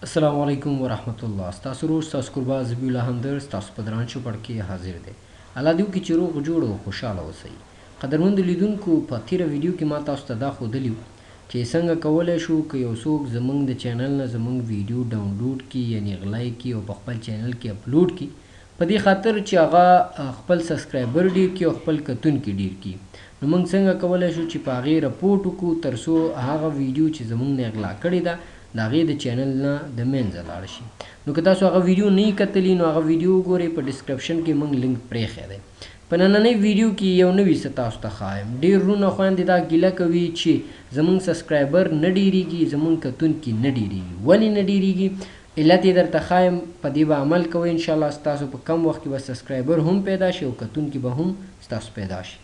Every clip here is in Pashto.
السلام علیکم ورحمت الله، ستاسو ورور، ستاسو کوربه ذبیح الله همدرد ستاسو په دران چوپړ کې حاضر دی. الله دې وکړي چې روغ جوړ او خوشحاله اوسئ. قدرمندو لیدونکو، په تیره ویډیو کې ما تاسو ته دا ښودلي وو چې څنګه کولی شو که یو څوک زمونږ د چینل نه زمونږ ویډیو ډاونلوډ کړي، یعنی غلا یې کړي او په خپل چینل کې اپلوډ کړي، په دې خاطر چې هغه خپل سبسکرایبر ډیر کړي او خپل کتونکي ډیر کړي. نو موږ څنګه کولای شو چې په هغې رپورټ وکړو تر څو هغه ویډیو چې زمونږ نه غلا کړې ده د هغې د چینل نه د منځه لاړ شي. نو که تاسو هغه ویډیو نه یي کتلی نو هغه ویډیو وګورئ، په ډسکرپشن کې موږ لینک پرېښی دی. په نننۍ ویډیو کې یو نوي څه تاسو ته ښایم. ډیر وروڼه خویندې دا ګیله کوي چې زمونږ سبسکرایبر نه ډیریږي، زمونږ کتونکي نه ډیریږي. ولې نه ډیریږي؟ علت یې درته ښایم، په دې به عمل کوئ انشاءالله ستاسو په کم وخت کې به سبسکرایبر هم پیدا شي او کتونکي به هم ستاسو پیدا شي.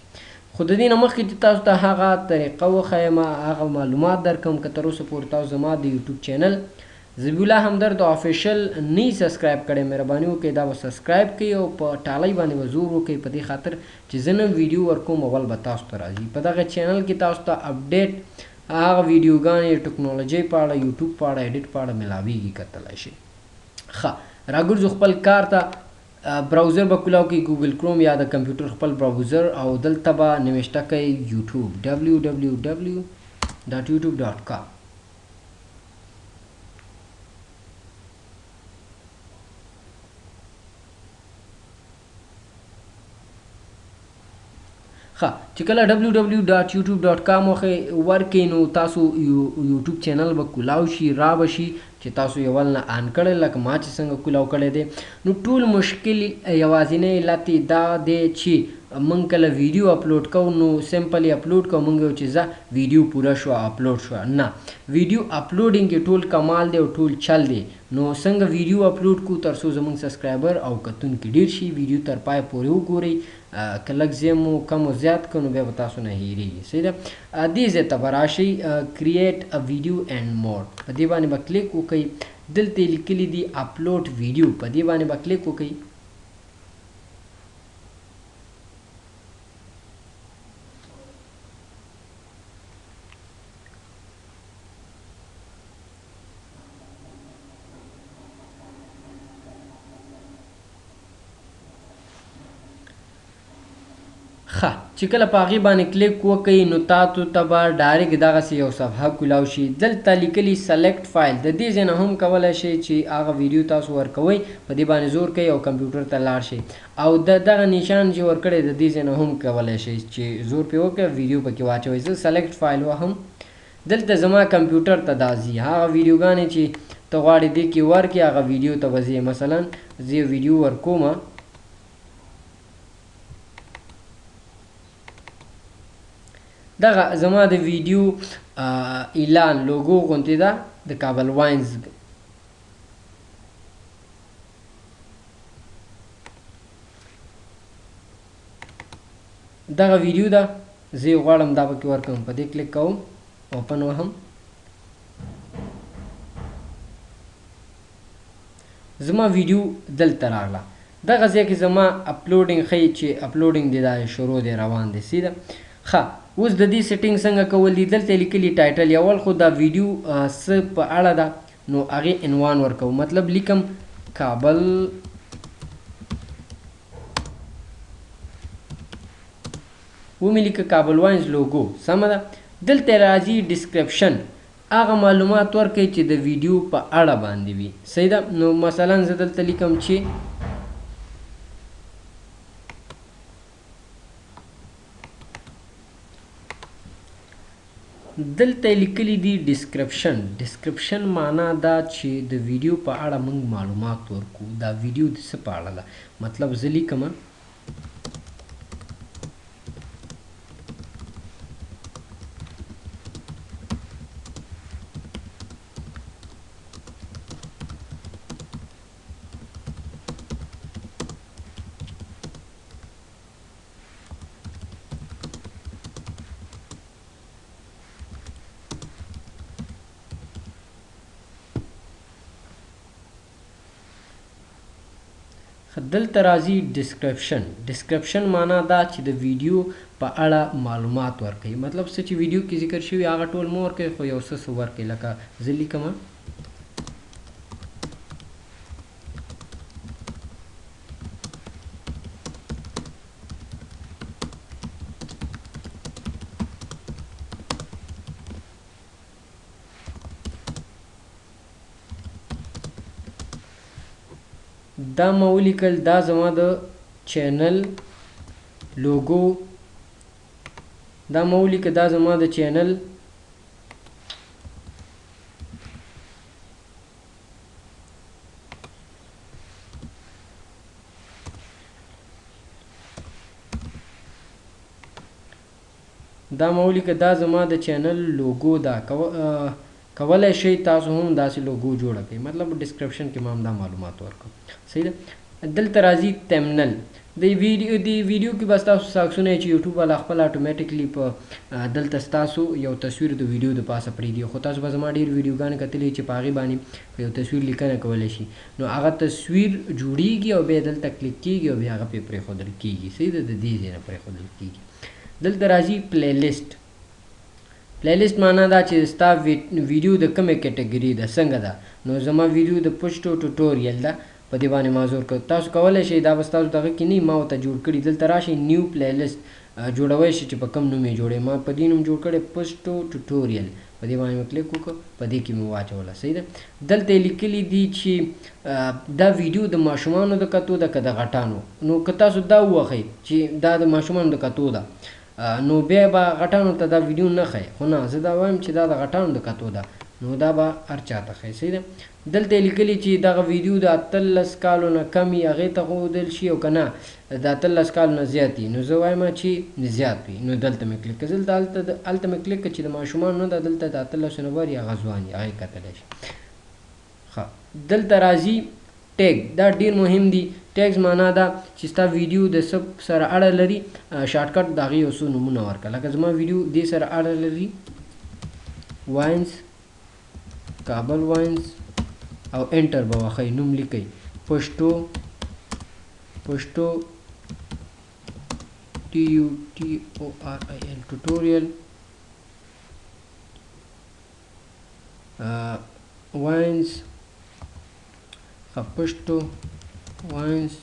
خو د دې نه مخکې چې تاسو ته هغه طریقه وښایم، هغه معلومات درکړم، که تر اوسه پورې تاسو زما د یوټیوب چینل ذبیح الله همدرد آفیشل نه یي سبسکرایب کړی، مهرباني وکړئ دا به سبسکرایب کړئ او په ټالۍ باندې به زور وکړئ، په دې خاطر چې زه نن ویډیو ورکوم اول به تاسو ته راځي. په دغه چینل کې تاسو ته اپډیټ هغه ویډیوګانې ټکنالوژۍ په اړه، یوټیوب په اړه، ایډیټ په اړه ملاویږي، کتلی شئ. ښه، راګرځو خپل کار ته. براوزر به کولاو کوي ګوګل کروم یا د کمپیوټر خپل براوزر، او دلته به نوشته کوي یوټیوب www.youtube.com. ښه، چې کله www.youtube.com ورکې نو تاسو یوټیوب چینل به کولاو شي، را به شي چې تاسو یې ول نه آن کړی لکه ما چې څنګه کولاو کړی دی. نو ټول مشکل یوازینی علت یې دا دی چې موږ کله ویډیو اپلوډ کوو نو سمپل یې اپلوډ کوو، موږ یو چې ځه ویډیو پوره شوه اپلوډ شوه. نه، ویډیو اپلوډینګ کې ټول کمال دی او ټول چل دی. نو څنګه ویډیو اپلوډ کړو تر څو زموږ سبسکرایبر او کتونکي ډیر شي؟ ویډیو تر پای پورې وګورئ. که لږ ځای مو کم او زیات کړو نو بیا به تاسو نه هېرېږي. صحیح ده، دې ځای ته به راشئ، کریټ ا ویډیو اینډ مور، په دې باندې به کلیک وکړئ. دلته یې لیکلي دي اپلوډ ویډیو، په دې باندې به کلیک وکړئ. ښه، چې کله په هغې باندې کلیک وکړئ نو تاسو ته به ډایرکټ دغسې یو صفحه کولاو شي. دلته لیکلي سلیکټ فایل، د دې ځای نه هم کولی شئ چې هغه ویډیو تاسو ورکوئ په دې باندې زور کوئ او کمپیوټر ته لاړ شئ، او د دغه نشان چې ورکړی د دې ځای نه هم کولی شئ چې زور پرې وکړئ ویډیو پکې واچوئ. زه سلیکټ فایل وهم، دلته زما کمپیوټر ته دا ځي، هغه ویډیوګانې چې ته غواړې دې کې ورکړې هغه ویډیو ته به ځې. مثلا زه یو ویډیو ورکوم، دغه زما د ویډیو اعلان لوګو غونتې ده د کابل واینز. دغه ویډیو ده، زه یې غواړم دا پکې ورکړم، په دې کلیک کوم، اوپن وهم، زما ویډیو دلته راغله. دغه ځای کې زما اپلوډینګ ښیي چې اپلوډینګ دی دا شروع دی روان دی. صحیح ده. ښه، اوس د دې سیټینګ څنګه کول دي؟ دلته یې لیکلي ټایټل. اول خو دا ویډیو څه په اړه ده نو هغې عنوان ورکوو، مطلب لیکم کابل ومې لیکه، کابل واینز لوګو، سمه ده. دلته راځي ډسکرپشن، هغه معلومات ورکوي چې د ویډیو په اړه باندې وي. صحیح ده. نو مثلا زه دلته لیکم چې دلته لیکلي دي ډسکرپشن. ډسکرپشن معنا دا چې د ویډیو په اړه موږ معلومات ورکو، دا ویډیو د څه په اړه ده. مطلب زه لیکم دلته راځي ډسکرپشن. ډسکرپشن معنا دا چې د ویډیو په اړه معلومات ورکوي، مطلب څه چې ویډیو کې ذکر شوي هغه ټول مه ورکوي، خو یو څه څه ورکوي. لکه زه لیکم دا ما ولیکل دا زما د چینل لوګو، دا ما ولیکه دا زما د چینل دا ما ولیکه دا زما د چینل لوګو ده. کولای شئ تاسو هم داسې لوګو جوړه کړئ، مطلب ډسکرپشن کې ما هم دا معلومات ورکړم. صحیح ده. دلته راځي تمنل. د ویډیو کې به ستاسو څه عکسونه چې یوټیوب والا خپل اتوماتیکلی په دلته ستاسو یو تصویر د ویډیو د پاسه پرېږدي، خو تاسو به زما ډېر ویډیوګانې کتلې چې په هغې باندې په یو تصویر لیکنه کولی شي، نو هغه تصویر جوړیږي او بیا دلته کلیک کیږي او بیا هغه پرې پرېښودل کیږي. صحیح ده، د دې ځای نه پرېښودل کیږي. دلته راځي پلی لیست. پلی لیست معنا دا چې ستا ویډیو د کومې کټګوري ده، څنګه ده. نو زما ویډیو د پښتو ټوټوریل ده، په دې باندې ما زور کړ. تاسو کولی شئ دا به ستاسو دغه کې نه ما ورته جوړ کړي. دلته راشئ نیو پلی لیست جوړوی شئ چې په کوم نوم یې جوړوي. ما په دې نوم جوړ کړی پښتو ټوټوریل، په دې باندې مې کلیک وکړ، په دې کې مې واچوله. صحیح ده. دلته یې لیکلي دي چې دا ویډیو د ماشومانو د کتو ده که د غټانو. نو که تاسو دا ووښئ چې دا د ماشومانو د کتو ده، نو بیا به غټانو ته دا ویډیو نه ښیي، خو نه زه دا وایم چې دا د غټانو د کتو ده، نو دا به هر چا ته ښیي. صحیح ده. دلته یې لیکلي چې دغه ویډیو د 18 کالو نه کم وي هغې ته ښودل شي، او که نه د 18 کالو نه زیات وي، نو زه وایم چې زیات وي. نو دلته مې کلیک کړ، دلته هلته مې کلیک کړ چې د ماشومانو نه ده، دلته د 18 نه بر هغه ځوان وي هغه یې کتلی شي. ښه، دلته راځي ټیګ. دا ډیر مهم دی. ټیګز معنا دا چې ستا ویډیو د څه سره اړه لري، شارټکټ د هغې یو څو نومونه ورکړه. لکه زما ویډیو دې سره اړه لري، واینز، کابل واینز، او انټر به وښئ، نوم لیکئ پښتو، پښتو ټي یو ټي او آر آی ایل ټوټوریل، واینز، پښتو واینز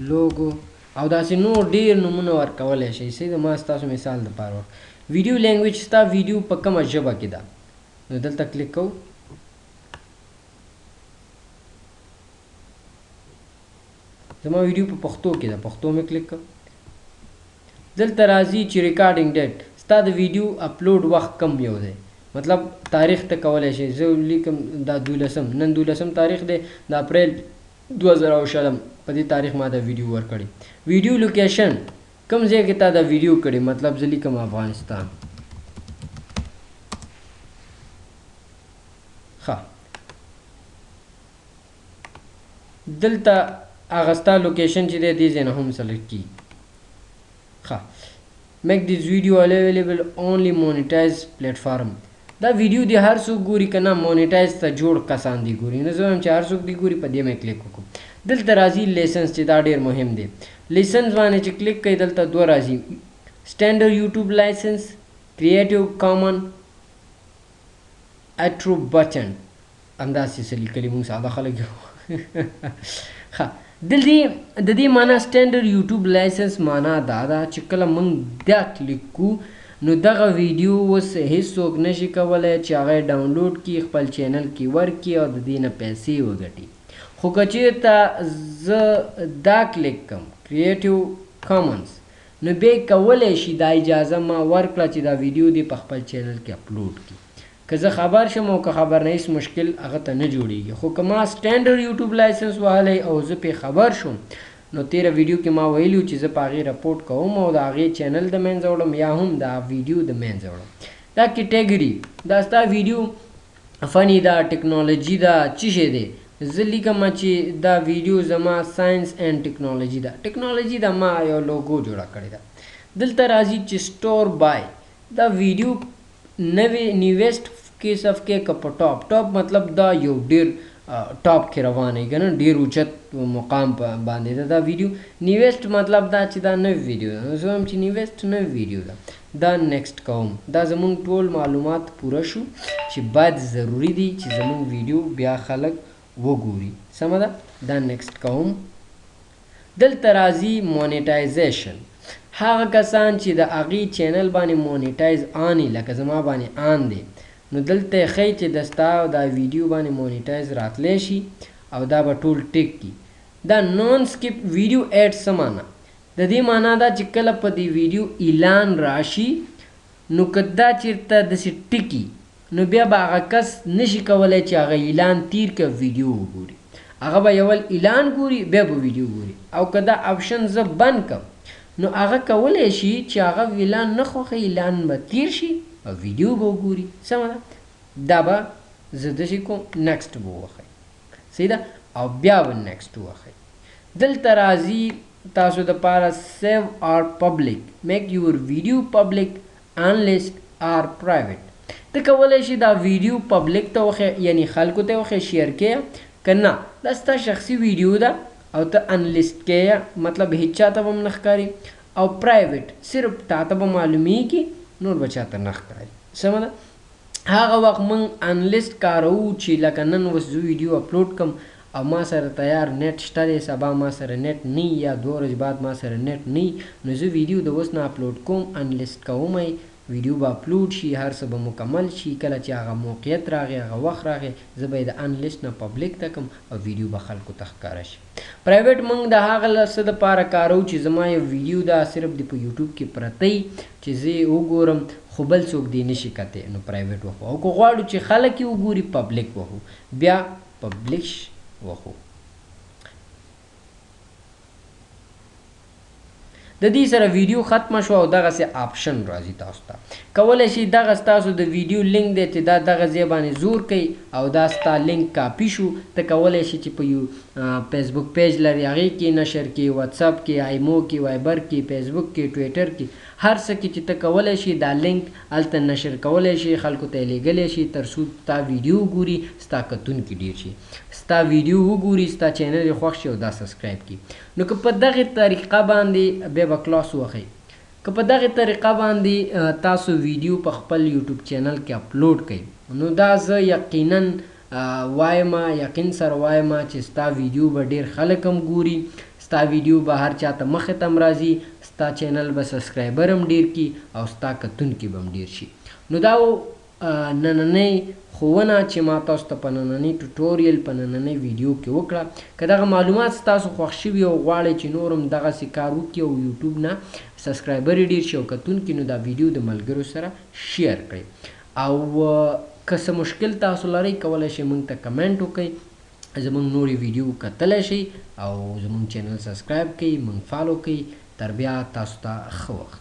لوګو، او داسې نور ډیر نومونه ورکولی شئ. صحیح ده، ما ستاسو مثال دپاره ورکړ. ویډیو لینګویج، ستا ویډیو په کومه ژبه کې ده، نو دلته کلیک کوو. زما ویډیو په پښتو کې ده، پښتو مې کلیک کړ. دلته راځي چې ریکارډینګ ډیټ، ستا د ویډیو اپلوډ وخت کم یو دی، مطلب تاریخ ته کولی شئ. زه لیکم دا دولسم، نن دولسم تاریخ دی د اپریل 2020، په دې تاریخ ما دا ویډیو ورکړې. ویډیو لوکیشن، کوم ځای کې تا دا ویډیو کړې، مطلب زه لیکم افغانستان. ښه، دلته هغه ستا لوکیشن چې دی دې ځای نه هم سلیکټ کیږي. ښه، make this video available only monetized platform. دا ویډیو دی هر څوک ګوري که نه، مونیټایز ته جوړ کسان دی ګوري، نو زه وایم چې هر څوک دی ګوري، په دې مې کلیک وکړو. دلته راځي لیسنس، چې دا ډیر مهم دی. لیسنس باندې چې کلیک کوئ دلته دوه راځي، سټانډرډ یوټیوب لایسنس، کریټیو کامن اټرو بټن، همداسې څه لیکلي، موږ ساده خلک یو. ښه، د دې معنا سټانډرډ یوټیوب لایسنس معنا دا ده چې کله موږ دا کلیک کو، نو دغه ویډیو اوس هیڅوک نشي کولی چې هغه یې ډاونلوډ کړي، خپل چینل کې ورکړي او د دې نه پیسې وګټي. خو که چېرته زه دا کلیک کړم کریټیو کامنز، نو بیا یې کولی شي دا اجازه ما ورکړه چې دا ویډیو دې په خپل چینل کې اپلوډ کړي. که زه خبر شم او که خبر نه، هیڅ مشکل هغه ته نه جوړیږي. خو که ما سټانډرډ یوټیوب لایسنس وهلی او زه پرې خبر شوم، نو تېره ویډیو کې ما ویلي چې زه په هغې رپورټ کوم او د هغې چینل د منځه وړم یا هم دا ویډیو د منځه وړم. دا کټګوري، دا ستا ویډیو فني ده، ټکنالوژي ده، څه شی دی، زه لیکم چې دا ویډیو زما ساينس اینډ ټکنالوژي ده، ټکنالوژي ده، ما یو لوګو جوړه کړې ده. دلته راځي چې سټور بای، دا ویډیو نوې نیویسټ کې صف کې که په ټاپ، ټاپ مطلب دا یو ډیر ټاپ کې روانه وي که نه، ډیر اوچت مقام باندې ده دا ویډیو. نیویسټ مطلب دا چې دا نوې ویډیو ده، نو زه وایم چې نیویسټ نوې ویډیو ده، دا نیکسټ کوم. دا زمونږ ټول معلومات پوره شو چې باید ضروري دي چې زمونږ ویډیو بیا خلک وګوري. سمه ده، دا نیکسټ کوم. دلته راځي مونیټایزیشن. هغه کسان چې د هغې چینل باندې مونیټایز آني، لکه زما باندې آن دی، نو دلته یې ښیي چې د ستا دا ویډیو باندې مونیټایز راتلی شي او دا به ټول ټیک کی. دا نون سکیپ ویډیو اډ څه معنا؟ د دې معنا دا چې کله په دې ویډیو اعلان راشي، نو که دا چیرته داسې ټکي، نو بیا به هغه کس نشي کولی چې هغه اعلان تیر کړي، ویډیو وګوري. هغه به یول اعلان ګوري، بیا به ویډیو ګوري. او که دا آپشن زه بند کړم، نو هغه کولی شي چې هغه اعلان نه خوښوي، اعلان به تیر شي او ویډیو به وګوري. سمه ده؟ دا به زه داسې کوم، نیکسټ به ووهئ. صحیح ده؟ او بیا به نیکسټ ووهئ. دلته راځي تاسو د پاره سیو آر پبلک، میک یور ویډیو پبلک، انلیسټ آر پرایویټ. ته کولی شي دا ویډیو پبلک ته وښیې، یعنی خلکو ته وښیې، شیر کړې، که نه دا ستا شخصي ویډیو ده او ته انلیسټ کړې، مطلب هیچا ته به هم نه ښکاري، او پرایویټ صرف تا ته به معلومیږي، نور به چاته نه ښکاري. سمه ده؟ هغه وخت موږ انلیسټ کاروو چې لکه نن اوس زه ویډیو اپلوډ کړم او ما سره تیار نت شته دی، سبا ما سره نت نه، یا 2 ورځې بعد ما سره نت نه، نو زه ویډیو د اوس نه اپلوډ کوم، انلیسټ کوم یې، ویډیو به اپلوډ شي، هر څه به مکمل شي. کله چې هغه موقعیت راغی، هغه وخت راغی، زه به یې د انلیسټ نه پبلک ته کړم او ویډیو به خلکو ته ښکاره شي. پرایویټ موږ د هغه څه دپاره کاروو چې زما یو ویډیو ده، صرف دې په یوټیوب کې پرته وي چې زه یې وګورم، خو بل څوک دې نشي کتی، نو پرایویټ وهو. او که غواړو چې خلک یې وګوري، پبلک وهو، بیا پبلش وهو. د دې سره ویډیو ختمه شوه او دغسې آپشن راځي تاسو ته. کولی شئ دغه ستاسو د ویډیو لینک دی چې دا دغه ځای باندې زور کوي او دا ستا لینک کاپي شو. ته کولی شې چې په یو فیسبوک پیج لري هغې کې نشر کې، واتساپ کې، آیمو کې، وایبر کې، فیسبوک کې، ټویټر کې، هر څه کې چې ته کولی شې دا لینک هلته نشر کولی شې، خلکو ته یې لېږلی شې، تر څو ستا ویډیو وګوري، ستا کتونکي ډېر شي، ستا ویډیو وګوري، ستا چینل یې خوښ شي او دا سبسکرایب کړي. نو که په دغې طریقه باندې بیا به کلاس ووهئ، که په دغې طریقه باندې تاسو ویډیو په خپل یوټیوب چینل کې اپلوډ کړئ، نو دا زه یقینا وایم، یقین سره وایم چې ستا ویډیو به ډېر خلک هم ګوري، ستا ویډیو به هر چاته مخې ته هم راځي، ستا چینل به سبسکرایبر هم ډېر کړي او ستا کتونکي به هم ډېر شي. نو دا و نننۍ ښوونه چې ما تاسو ته په نننۍ ټوټوریل، په نننۍ ویډیو کې وکړه. که دغه معلومات ستاسو خوښ شوي او غواړئ چې نور هم دغسې کار وکړي او یوټیوب نه سبسکرایبر یې ډېر شي او کتونکي، نو دا ویډیو د ملګرو سره شیر کړئ. او که څه مشکل تاسو لرئ، کولی شئ موږ ته کمنټ وکړئ، زموږ نورې ویډیو کتلی شئ او زموږ چینل سبسکرایب کړئ، موږ فالو کړئ. تر بیا تاسو ته ښه وخت.